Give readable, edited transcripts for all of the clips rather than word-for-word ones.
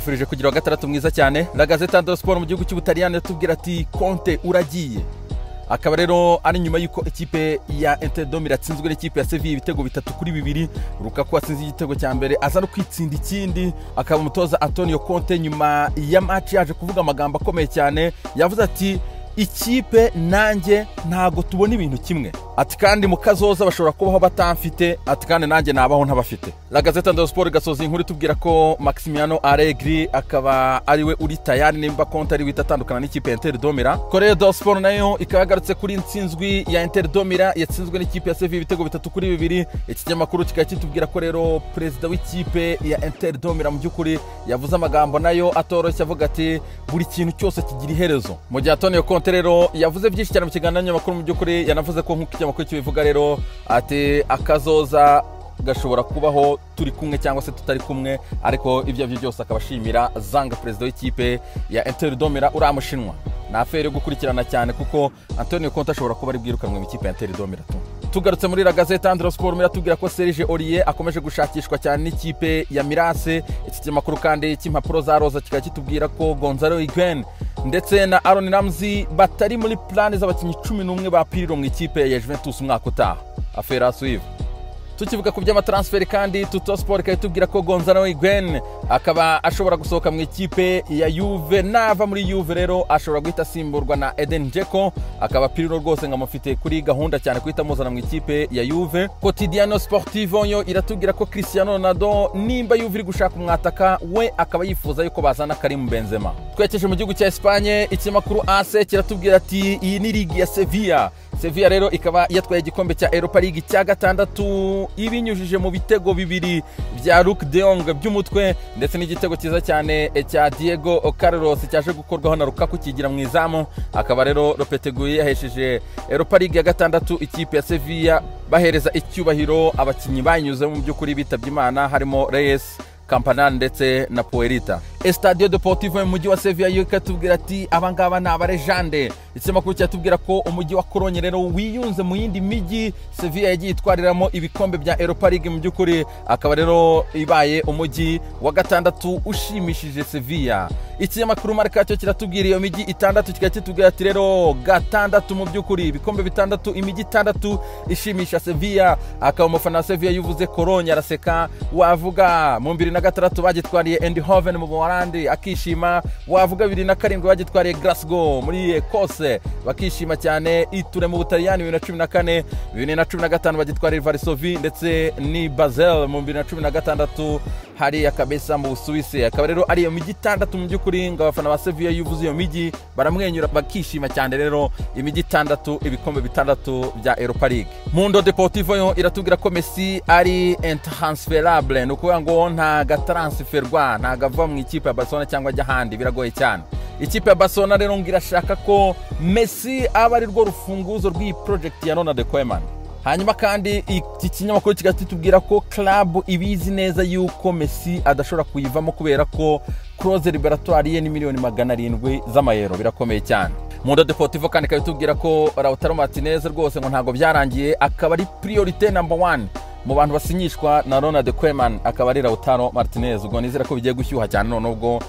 Mbifurije kugira wa gatandatu mwiza cyane. La Gazzetta dello Sport mu gihugu cy'Ubutaliyani yatubwira ati Conte uragiye. Akaba rero ari nyuma y'uko ikipe ya Inter de Milan yatsinzwe n'ikipe ya Sevilla ibitego 3-2. Lukaku atsinze igitego cya mbere aza no kwitsinda ikindi. Akaba umutoza Antonio Conte nyuma ya match yaje kuvuga amagambo akomeye cyane, yavuze ati ikipe nanjye ntago tubona ibintu kimwe, ati kandi mu kazoza bashobora kubaho batamfite, ati kandi nanjye nabaho ntabafite. La Gazzetta dello Sport gasoza inkuru itubwira ko Maximiano Allegri akaba ariwe uri tayari nimba Conte ari witatandukana n'ikipe ya Inter de Milan. Corriere dello Sport nayo ikaba yagarutse kuri intsinzwi ya Inter de Milan yatsinzwe n'ikipe ya Sevilla ibitego 3-2. Iki kinyamakuru kikaba kitubwira ko rero perezida w'ikipe ya Inter de Milan mu by'ukuri yavuze amagambo nayo atoroshye, avuga ati buri kintu cyose kigira iherezo. Mu gihe Antonio Conte rero yavuze byinshi cyane mu kiganiro n'abanyamakuru, mu by'ukuri yanavuze ko nk'uko ikinyamakuru kibivuga rero ati akazoza gashobora kubaho turi kumwe cyangwa se tutari kumwe, ariko ibyo aribyo byose akaba ashimira Zhang perezida w'ikipe ya Inter de Milan uriya mushinwa. Ni affaire yo gukurikirana cyane kuko Antonio Conte ashobora kuba ari bwirukanwe mu ikipe ya Inter de Milan. Tugarutse muri La Gazzetta dello Sport miratubwira ko Serge Aurier akomeje gushakishwa cyane n'ikipe ya Milan. Iki kinyamakuru kandi cy'impapuro za roza kikaba kitubwira ko Gonzalo Higuain ndetse na Aaron Ramsey batari muri plan z'abakinnyi 11 ba Pirlo mu ikipe ya Juventus umwaka utaha. Affaire à suivre. Tukivuga ku by'amatransfer kandi Tuttosport ikaba itubwira ko Gonzalo Higuain akaba ashobora gusohoka mu ikipe ya Juve. Nava muri Juve rero ashobora guhita asimburwa na Eden Dzeko, akaba Pirlo rwose ngo amufite kuri gahunda cyane guhita amuzana mu ikipe ya Juve. Quotidiano Sportivo yo iratubwira ko Cristiano Ronaldo nimba Juve iri gushaka umwataka we akaba yifuza yuko bazana Karim Benzema. Twerekeje mu gihugu cya Espagne, ikinyamakuru AS kiratubwira ati iyi ni ligi ya Sevilla. Sevilla rero ikaba yatwaye igikombe cya Europa League cya 6 ibinyujije mu bitego 2 bya Luke de Jong by'umutwe ndetse n'igitego cyiza cyane cya Diego Carlos cyaje gukorwaho na Lukaku kigira mu izamu. Akaba rero Lopetegui yahesheje Europa League ya 6 ikipe ya Sevilla, bahereza icyubahiro abakinnyi banyuze mu by'ukuri bitabye Imana harimo Reyes, Campana ndetse na Puerta. Estadio Deportivo mu mujyi wa Sevilla yo ikatubwira ati abangaba ni abarejande. Ikinyamakuru cyatubwira ko umujyi wa Cologne rero wiyunze mu yindi mijyi Sevilla yagiye itwariramo ibikombe bya Europa League mu by'ukuri, akaba rero ibaye umujyi wa 6 ushimishije Sevilla. Ikinyamakuru Marca cyo kiratubwira iyo mijyi 6 kikaba kitubwira ati rero 6 mu by'ukuri ibikombe 6 imijyi 6 ishimisha Sevilla. Akaba umufana wa Sevilla yuvuze Cologne araseka, wavuga mu 2006 bagitwariye Eindhoven mu Buholandi akishima, wavuga 2007 bagitwariye Glasgow muri Ecosse bakishima cyane, Iture mu Butaliyani 2014, 2015 bagitwariye Varsovie ndetse ni Basel mu 2016 hariya kabisa mu Busuwisi. Akaba rero ari iyo mijyi 6 mu by'ukuri ngo abafana ba Sevilla yuvuze iyo mijyi baramwenyura bakishima cyane. Rero imijyi 6 ibikombe 6 bya Europa League. Mundo Deportivo yo iratubwira ko Messi ari intransferable, ni ukuvuga ngo nta gatransferwa, nta gava mu ikipe ya Barcelona cyangwa ajya ahandi, biragoye cyane. Ikipe ya Barcelona rero ngo irashaka ko Messi aba ari rwo rufunguzo rw'iyi project ya Ronald Koeman. Hanyuma kandi iki kinyamakuru kigatubwira ko club ibizi neza yuko Messi adashobora kuyivamo kubera ko clause liberatoire ye ni miliyoni 700 z'amayero, birakomeye cyane. Mundo Deportivo kandi ikabitubwira ko Lautaro Martinez rwose ngo ntago byarangiye, akaba ari priorité number 1 mu bantu basinyishwa na Ronald Koeman, akaba ari Lautaro Martinez. Ubwo nizera ko bigiye gushyuha cyane none ubwo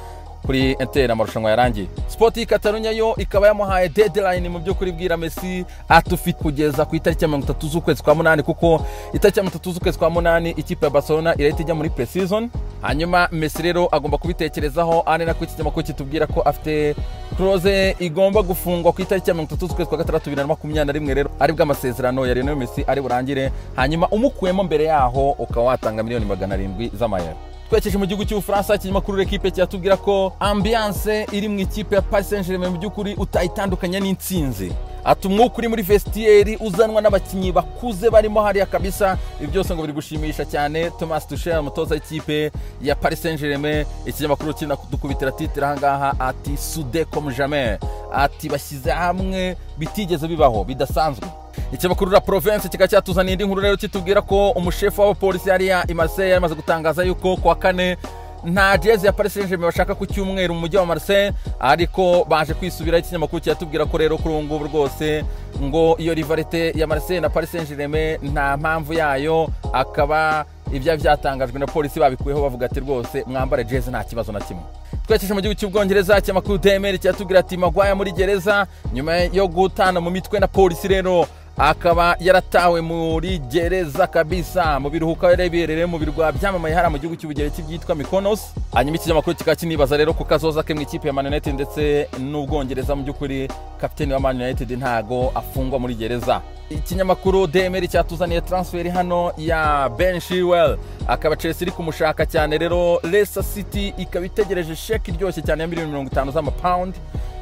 kuri Inter amarushanwa yarangiye. Sport Catalunya yo ikaba yamuhaye deadline mu by'ukuri bwira Messi atufite kugeza ku itariki ya 30 z'ukwezi kwa 8, kuko itariki ya 30 z'ukwezi kwa 8 ikipe ya Barcelona irahita ijya muri pre-season. Hanyuma Messi rero agomba kubitekerezaho, ane na kw'ikinyamakuru kitubwira ko afite clause igomba gufungwa ku itariki ya 30 z'ukwezi kwa 6 2021, rero ari bwo amasezerano ya Lionel Messi ari burangire, hanyuma umukuyemo mbere yaho ukaba watanga miliyoni 700 z'amayero. Twerekeje mu gihugu cy'Ubufaransa, ikinyamakuru L'Equipe cyatubwira ko ambiance iri mu ikipe ya Paris Saint-Germain mu by'ukuri utayitandukanya n'intsinzi. Ati umwuka uri muri vestiaire uzanwa n'abakinnyi bakuze barimo hariya kabisa, ibi byose ngo biri gushimisha cyane Thomas Tuchel umutoza w'ikipe ya Paris Saint-Germain. Ikinyamakuru kinadukubitira titre ahangaha ati soudé comme jamais, ati bashyize hamwe bitigeze bibaho bidasanzwe. Ikinyamakuru La Provence kikaba cyatuzaniye indi nkuru rero kitubwira ko umushefu w'abapolisi hariya i Marseille yamaze gutangaza yuko kuwa kane nta jezi ya Paris Saint-Germain bashaka ku cyumweru mu mujyi wa Marseille, ariko baje kwisubira. Ikinyamakuru kiratubwira ko rero kuri ubu ngubu rwose ngo iyo rivalité ya Marseille na Paris Saint-Germain nta mpamvu yayo, akaba Ibya byatangajwe na polisi babikuyeho, bavuga ati rwose mwambare jezi nta kibazo na kimwe. Twerekeje mu gihugu cy'Ubwongereza, ikinyamakuru DMR kiratubwira ati Maguire muri gereza nyuma yo gutana mu mitwe na polisi, rero akaba yaratawe muri gereza kabisa mu biruhuko yari biherereye mu birwa byamamaye hariya mu gihugu cy'Ubugereki byitwa Mykonos. Hanyuma ikinyamakuru kikaba kinibaza rero ku kazoza ke mu ikipe ya Man United ndetse n'Ubwongereza. Mu by'ukuri kapiteni wa Man United ntago afungwa muri gereza. Ikinyamakuru DMR cyatuzaniye transfer hano ya Ben Chilwell, akaba Chelsea iri kumushaka cyane rero, Leicester City ikaba itegereje sheki iryoshye cyane ya miliyoni 50 z'amapawundi,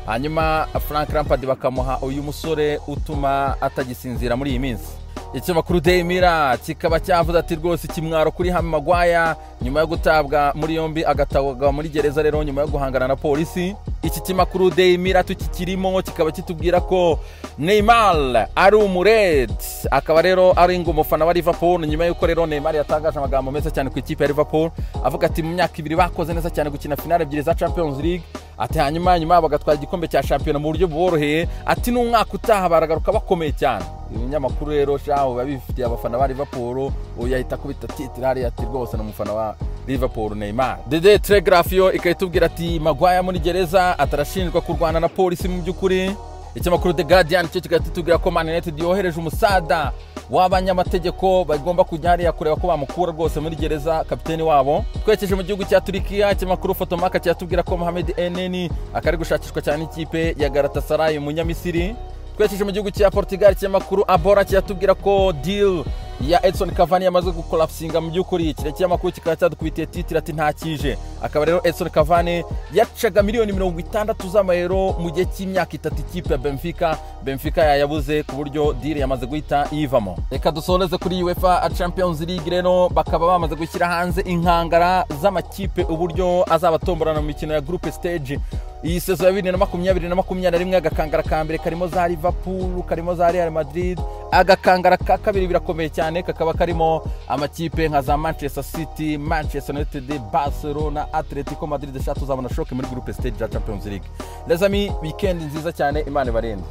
hanyuma Frank Lampard bakamuha uyu musore utuma atagisinzira muri iyi minsi. Ikinyamakuru Daily Mirror kikaba cyavuze ati rwose ikimwaro kuri Harry Maguire nyuma yo gutabwa muri yombi agatabwa muri gereza rero nyuma yo guhangana na polisi. Iki kinyamakuru Daily Mirror tukikirimo kikaba kitubwira ko Neymar ari umured, akaba rero ari ngo umufana wa Liverpool, nyuma y'uko rero Neymar yatangaje amagambo meza cyane ku ikipe ya Liverpool, avuga ati mu myaka 2 bakoze neza cyane gukina finale 2 za Champions League, ati hanyuma nyuma bagatwara igikombe cya shampiyona mu buryo buboroheye, ati n'umwaka utaha baragaruka bakomeye cyane. Ibinyamakuru rero shaho biba bifitiye abafana ba Liverpool, uyu yahita akubita titire hariya ati rwose ni umufana wa Liverpool Neymar. Dede Telegraph yo ikahita ati Maguire muri gereza atarashinjwa kurwana na polisi mu by'ukuri. Ikinyamakuru The Guardian cyo kigahita kitubwira ko Man United yohereje umusada w'abanyamategeko bagomba kujya hariya kureba ko bamukura rwose muri gereza kapiteni wabo. Twerekeje mu gihugu cya Turikiya, ikinyamakuru Fotomaka kiratubwira ko Mohamed Elneny akari gushakishwa cyane ikipe ya Galatasaray umunyamisiri. Twerekeje mu gihugu cya Portugal, ikinyamakuru Abora kiratubwira ko deal ya Edson Cavani yamaze gukolapsinga mu by'ukuri. Kiriya kinyamakuru kikaba cyadukubitiye titire ati ntakije. Akaba rero Edson Cavani yacaga miliyoni 60 z'amayero mu gihe cy'imyaka 3 ikipe ya Benfica yayabuze ku buryo deal yamaze guhita yivamo. Reka dusoreze kuri UEFA Champions League rero, bakaba bamaze gushyira hanze inkangara z'amakipe uburyo azabatomborana mu mikino ya group stage iyi sezo ya 2020 na 2021. Agakangara ka mbere karimo za Liverpool, karimo za Real Madrid. Agakangara ka kabiri birakomeye cyane, kakaba karimo amakipe nka za Manchester City, Manchester United, Barcelona, Atletico Madrid. Eshatu uzabona shock muri group stage ya Champions League. Les amis, weekend nziza cyane, Imana ibarinde.